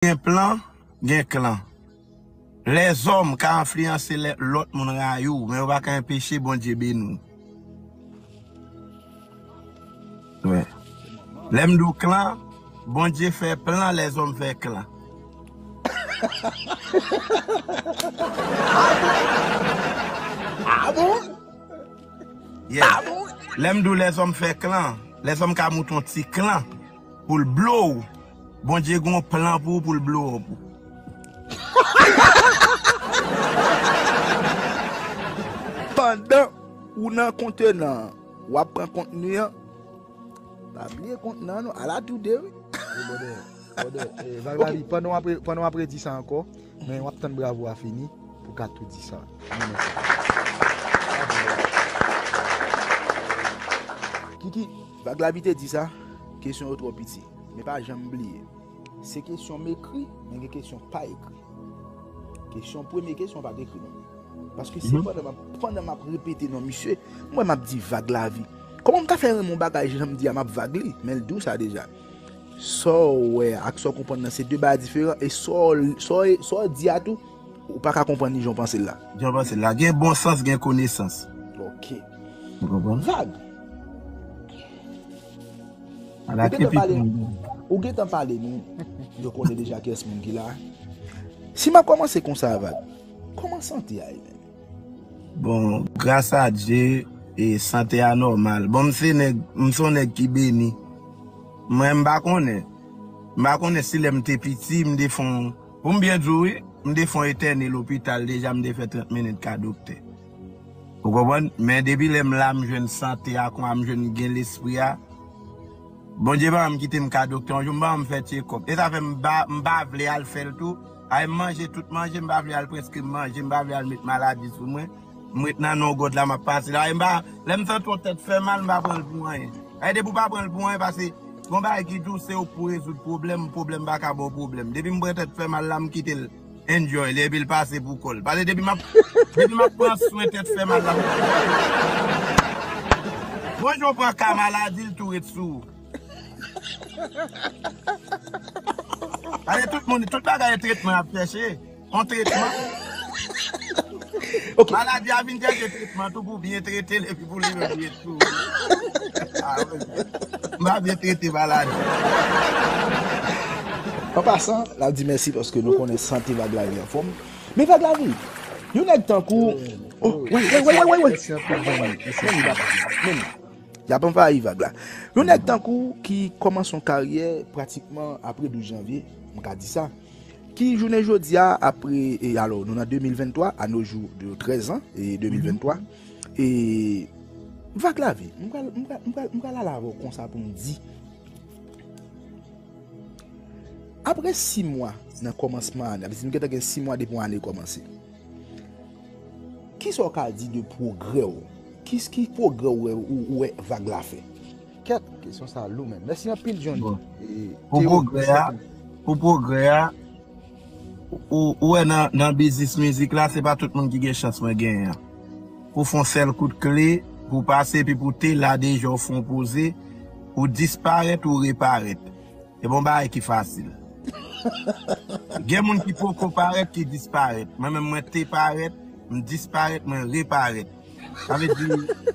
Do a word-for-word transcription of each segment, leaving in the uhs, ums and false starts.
Gen plan, gen klan. Lèzòm ka enfliyanse lè, lòt moun rayi w, men yo pa ka enpeche Bondye beni w. Wi. Lè m di w klan, Bondye fè plan, lèzòm fè klan. Ah bon? Yes. Lè m di w lèzòm fè klan, lèzòm ka moute yon ti klan pou l blow w. Bondye gen yon plan pou ou, pou l blow up ou. Pandan ou nan kontenan an, w ap pran kontni an. Pa bliye kontni an non, ala toude wi. Wi, brother, brother, eh, Vag Lavi, pandan w ap re-, pandan w ap redi sa ankò, men w ap tann bravo a fini pou w ka tou di sa. Kiki, Vag Lavi te di sa, kesyon yo twò piti. Men pa janm bliye, se kesyon m ekri, men gen kesyon pa ekri. Kesyon, premye kesyon pa t ekri non. Paske se pandan m ap, pandan m ap repete non misye, m wè m ap di Vag Lavi. Kòman m ka fè renmen yon bagay jan m di a m ap vag li, men l di w sa deja. Sa w wè ak sa w konprann nan se de bagay diferan, e sa w, sa w, sa w di a tou, ou pa ka konprann li jan w panse l la. Jan w panse l la. Gen bon sans, gen konesans. Ok. Ou konprann? Vag. Ala ou gentan pale, ou gentan pale nou. Yo konnen deja kiyès moun ki la. Si m ap kòmanse konsa, Vag, kòman sante a ye menm? Bon, gras a Dye, e sante a nòmal. Bon, m se nèg, m se yon nèg ki beni. Mwen, m pa konnen. M pa konnen si lè m te piti, m te fon, pou m byen di w wi, m te fon entène lopital deja, m te fè trant minit ka doktè. Ou konprann? Men depi lè m la, m jwenn sante a, konsa m jwenn gen lespri a. Bondye pa janm kite m ka doktè yon jou, m pa janm fè tchekòp. E sa fè m pa, m pa vle al fè l tou. Ay, m manje tout manje, m pa vle al preskri m manje, m pa vle al met maladi sou mwen. M ret nan non gòt la, m ap pase la. E m pa, lè m santi yon tèt fè mal, m pa pran l pou anyen. Ay, depi w pa pran l pou anyen, pase gon bagay ki di w se ou k pou rezoud pwoblèm, pwoblèm pa ka ba w pwoblèm. Depi m pran tèt fè mal la, m kite l enjoy li, epi l pase pou kò l. Pase depi m ap, depi m ap pran swen tèt fè mal la. Bon, jan w pran ka maladi, l tou ret sou ou. Pase tout moun, tout bagay e tretman y ap chèche. On tretman. Ok. Maladi a vin chèche tretman tou pou byen trete l, epi pou li menm ret sou ou. Ah, wi. M pa byen trete maladi. An pasan, n ap di mèsi paske nou konnen sante Vag Lavi anfòm. Men Vag Lavi, yon nèg tankou, oh, wè, wè, wè, wè, wè. Mèsi anpil, zanmi. Mèsi anpil. Men, y ap anvayi Vag la. Yon nèg tankou ki kòmanse yon karyè pratikman apre douz janvye, m ka di sa. Ki jounen jodi a, apre, e, alò, nou nan de mil venntwa, à nos jours de trèz an, e, de mil venntwa, e, Vag Lavi, m pral, m pral, m pral, m pral ale avè w konsa pou m di, apre sis mwa nan kòmansman ane, sa vle di nou gentan gen sis mwa depi yon ane kòmanse. Kisa w ka di de pwogrè w? Ki, ki pwogrè w wè, ou, ou wè Vag la fè? Kèt, kesyon sa lou menm. Mèsi anpil, Johnny. Bon. E, pou pwogrè a, pou pwogrè a, ou, ou wè nan, nan biznis mizik la, se pa tout moun ki gen chans mwen genyen an. Pou fè yon sèl kout kle, pou pase, epi pou te la deja, ou fè yon poze, ou disparèt, ou reparèt. Se pa yon bagay ki fasil. Gen moun ki poko parèt, ki disparèt. Mwen menm, mwen te parèt, m disparèt, mwen reparèt. Sa vle di,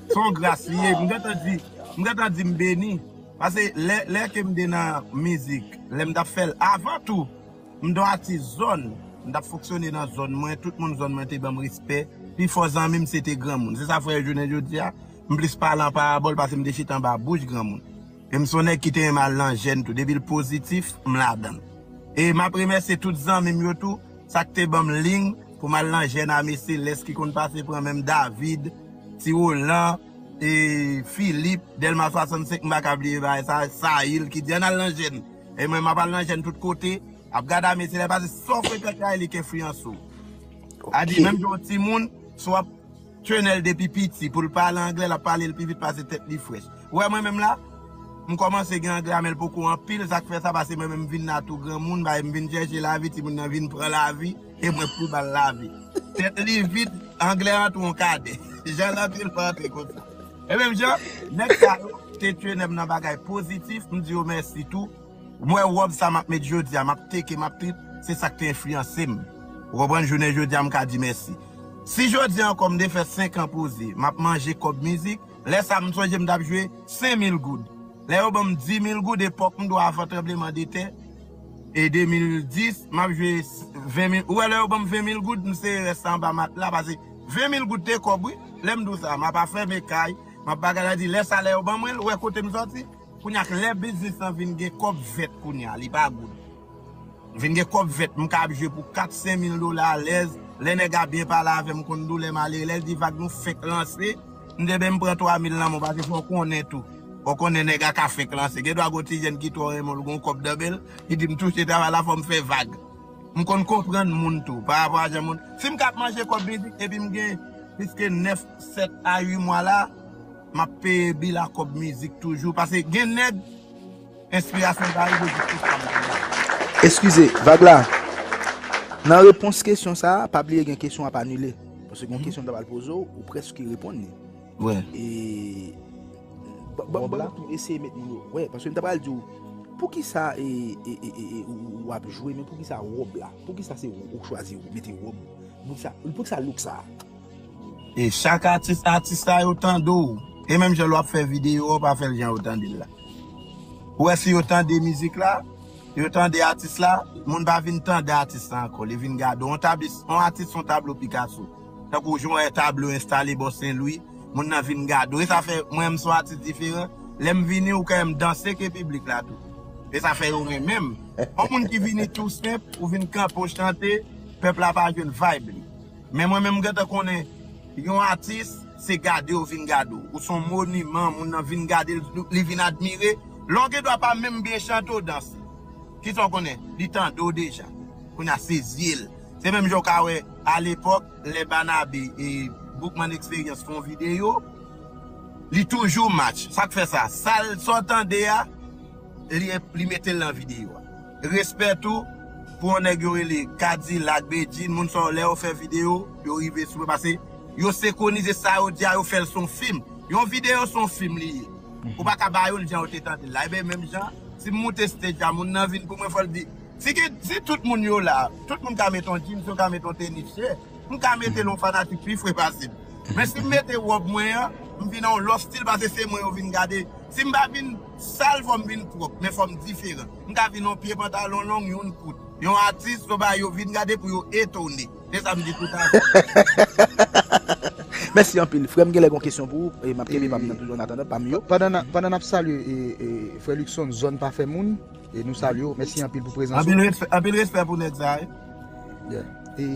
se yon gras li ye. M gentan di, m gentan di m beni. Pase lè, lè ke m te nan mizik, lè m t ap fè l, avan tou, m te yon atis zòn. M t ap fonksyone nan zòn mwen, tout moun zòn mwen te ban m respè. Pifò zanmi m se te granmoun. Se sa fè jounen jodi a, m plis pale an parabòl pase m te chita anba bouch granmoun. E m se yon nèg ki te renmen al nan jèn tou. Depi l pozitif, m ladan l. E m ap remèsye tout zanmi m yo tou, sa k te ban m liy pou m al nan jèn, a mesye Lès ki konn pase pran menm, David, Ti Roland, e Philippe, Dèlma swasannsenk, m pa ka bliye bagay sa, Sayil ki di ann al nan jèn. E mwen, m ap al nan jèn tout kote, ap gade a mesye Lès pase, sa w frekante a li k enfliyanse w. A di, menm jan yon timoun, si w ap Chenèl depi piti, pou l pale anglè, l ap pale l pi vit pase tèt li frèch. Ou wè mwen menm la, m kòmanse gen anglè a, men l poko anpil, sa k fè sa, pase mwen menm m vin la tou granmoun, bagay m vin chèche lavi, timoun nan vin pran lavi, e mwen k pou ba l lavi. Tèt li vit, anglè antre yon kadè. Jan l antre, l pa antre konsa. E menm jan, nèg sa yo te tchenè m nan bagay pozitif, m di yo mèsi tou. Mwen wè wòb sa m ap met jodi a, m ap teke, m ap trip, se sa k te enfliyanse m. Ou konprann? Jounen jodi a, m ka di mèsi. Si jodi a ankò m te fè senk an poze, m ap manje kòb mizik, lè sa m sonje m t ap jwe senk mil goud. Lè yo ban m dis mil goud, epòk m dwe avan tranbleman de tè, e de mil dis, m ap jwe ven mil. Ou wè, lè yo ban m ven mil goud, m sere rès sa anba matla, paske ven mil goud te kòb, wi. Lè m di w sa, m ap afèmen kay, m ap bagay la di, lè sa, lè yo ban mwen l, ou wè kote m sòti? Kounye a, lè biznis lan vin gen kòb vèt kounye a, li pa goud. Vin gen kòb vèt, m ka ap jwe pou kat, senk mil dola alèz. Lè nèg la byen pale avè m, konn di w lè malere, lè l di vag nou fenk lanse, m di, "Ebyen, m pran twa mil nan men w, paske fò w konnen tou." Fò w konnen nèg la ka fenk lanse. Gen dwa gen yon ti jèn ki twò renmen w, l gen yon kòb nan men l, li di, "M touche travay la, fò m fè vag." M konn konprann moun tou, pa rapò a jan moun. Si m ka ap manje kòb mizik, epi m gen plis ke nèf, sèt a uit mwa la, m ap peye bil a kòb mizik toujou. Paske gen nèg, enspirasyon pa rive jis pou sa m ap di. Eskize, vag la. Nan repons kesyon sa a, pa bliye gen kesyon ap anile. Paske gen kesyon m ta pral poze w, ou prèske reponn li. Vre. E, ba- ba- Wòb ban la? Mwen tou eseye met moun yo. Wè, paske m ta pral di w, poukisa e, e, e, e, e, ou, ou ap jwe, men poukisa wòb la? Poukisa se ou, ou chwazi ou mete wòb? Poukisa, poukisa look sa? E chak atis, atis sa yo tande w. E menm jan lè w ap fè videyo, w pa fè l jan yo tande l la. Ou wè si yo tande mizik la, yo tande atis la, moun pa vin tande atis la ankò, li vin gade w. Yon tablis, yon atis se yon tablo Picasso. Tankou jan w wè tablo enstale bò Sen Lwi, moun nan vin gade w. E sa fè mwen menm se yon atis diferan. Lè m vini, ou kwè m danse ke piblik la tou. E sa fè yo renmen m. Yon moun ki vini tou senp, ou vin kanpe w chante, pèp la pa jwenn vibe li. Men mwen menm m gentan konnen yon atis se gade yo vin gade w. Ou se yon moniman, moun nan vin gade l, li vin admire. Lè w gen dwa pa menm byen chante w danse. Kisa w konnen? Li tande w deja. Kounye a se zye l. Se menm jan w ka wè alepòk, lè Banabe e Boukman Experience fè yon videyo, li toujou match. Sa k fè sa? Sa l, sa w tande a, li, li mete l nan videyo a. Respè tou pou yon nèg yo rele Kadilak, Bedjine, moun sa yo, lè yo fè videyo, yo rive sou mwen, paske yo senkwonize sa yo di a, yo fè l se yon fim. Yon videyo se yon fim li ye. Ou pa ka ba yo l jan yo te tande l la. Ebyen, menm jan, si m moute stage a, moun nan vin pou mwen, fò l di, si gen, si tout moun yo la, tout moun ka met yon jeans, yo ka met yon tenis chè, m ka mete l yon fanatik pi fre pase m. Men si m mete wòb mwen an, m vin nan yon lòt stil, paske se mwen yo vin gade. Si m pa vin sal, fò m vin pwòp, men fò m diferan. M ka vin yon pye pantalon long, youn kout. Yon atis, yon bagay yo vin gade pou yo etone. Se sa m di tout a. Mèsi anpil. Frè m, gen lè gen kesyon pou ou, e m ap kenbe pa m nan toujou, an atandan, pa m yo. Pandan n a- pandan n ap salye e, e, frè Luckson, zòn pa fè moun, e nou salye w. Mèsi anpil pou prezans ou. Anpil respè, anpil respè pou nèg sa, wi. Yeah. E,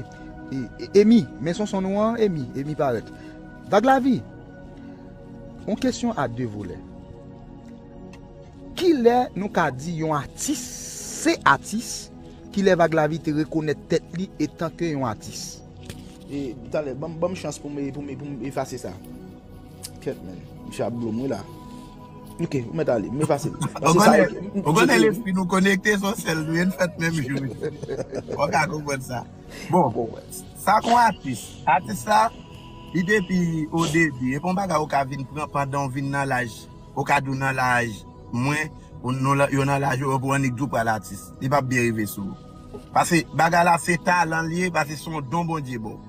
e, e, Emi, men Sonson nou an, Emi, Emi parèt. Vag Lavi, yon kesyon a de volè. Kilè nou ka di yon atis se atis? Kilè Vag Lavi te rekonèt tèt li etanke yon atis? E, talè, ban m- ban m chans pou m, pou m, pou m efase sa. Kèt, men. Misye ap blo m, wi, la. Ok, ou mèt ale. M efase l. Ou konnen, ou konnen lespri nou konekte, se yon sèl nou ye, n fèt menm jou. Ou ka konprann sa. Bon, sa kon atis. Atis la, li depi o debi. E pa yon bagay ou ka vin pran pandan w vin nan laj. Ou ka di w nan laj mwen, ou nou la- yo nan laj yo, yo pou annik di w pral atis. Li p ap byen rive sou ou. Paske bagay la se talan l ye, paske se yon don Bondye ba w.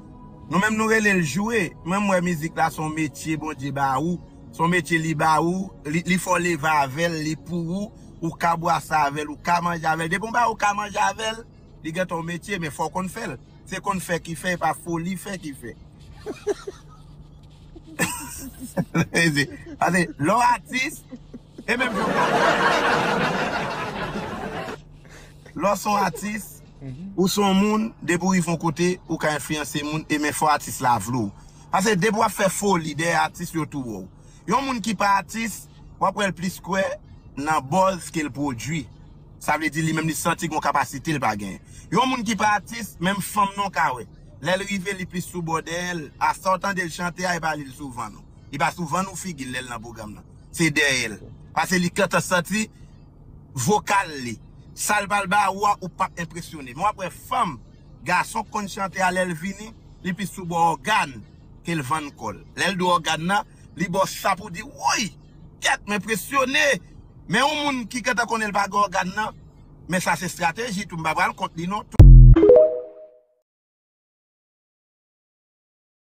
Nou menm nou rele l jwe. Mwen m wè mizik la se yon metye Bondye ba ou. Se yon metye li ba ou, li, li fè w leve avè l, li pou ou, ou ka bwase avè l, ou ka manje avè l. Depi yon bagay ou ka manje avè l, li gentan yon metye, men fò w konn fè l. Se konn fè ki fè, e pa foli fè ki fè. Paske lè w atis, e menm jan w ka- lè w se yon atis, ou se yon moun, depi w rive yon kote, ou ka enfliyanse moun, e men fò atis la vle w. Paske depi w ap fè foli dèyè atis, yo tou wè w. Yon moun ki pa atis, w ap wè l plis kwè nan buzz ke l pwodui. Sa vle di li menm li santi gen yon kapasite l pa genyen. Yon moun ki pa atis, menm fanm nan w ka wè. Lè l rive, li plis sou bò dèyè l. A sa w tande l chante a, e pa li l sou van non. Li pa sou van ou figi l lè l nan pwogram nan. Se dèyè l. Paske li gentan santi vokal li. Sa l pral ba ou a, ou p ap enpresyone. Men w ap wè fanm, gason k konn chante a, lè l vini, li plis sou bò ògàn ke l vann kò l. Lè l di w ògàn nan, li ba w sa pou di, woy! Kèt, m enpresyone! Men yon moun ki gentan konnen l pa gen ògàn nan, Men sa se estrateji tou, m pa pral kont li non.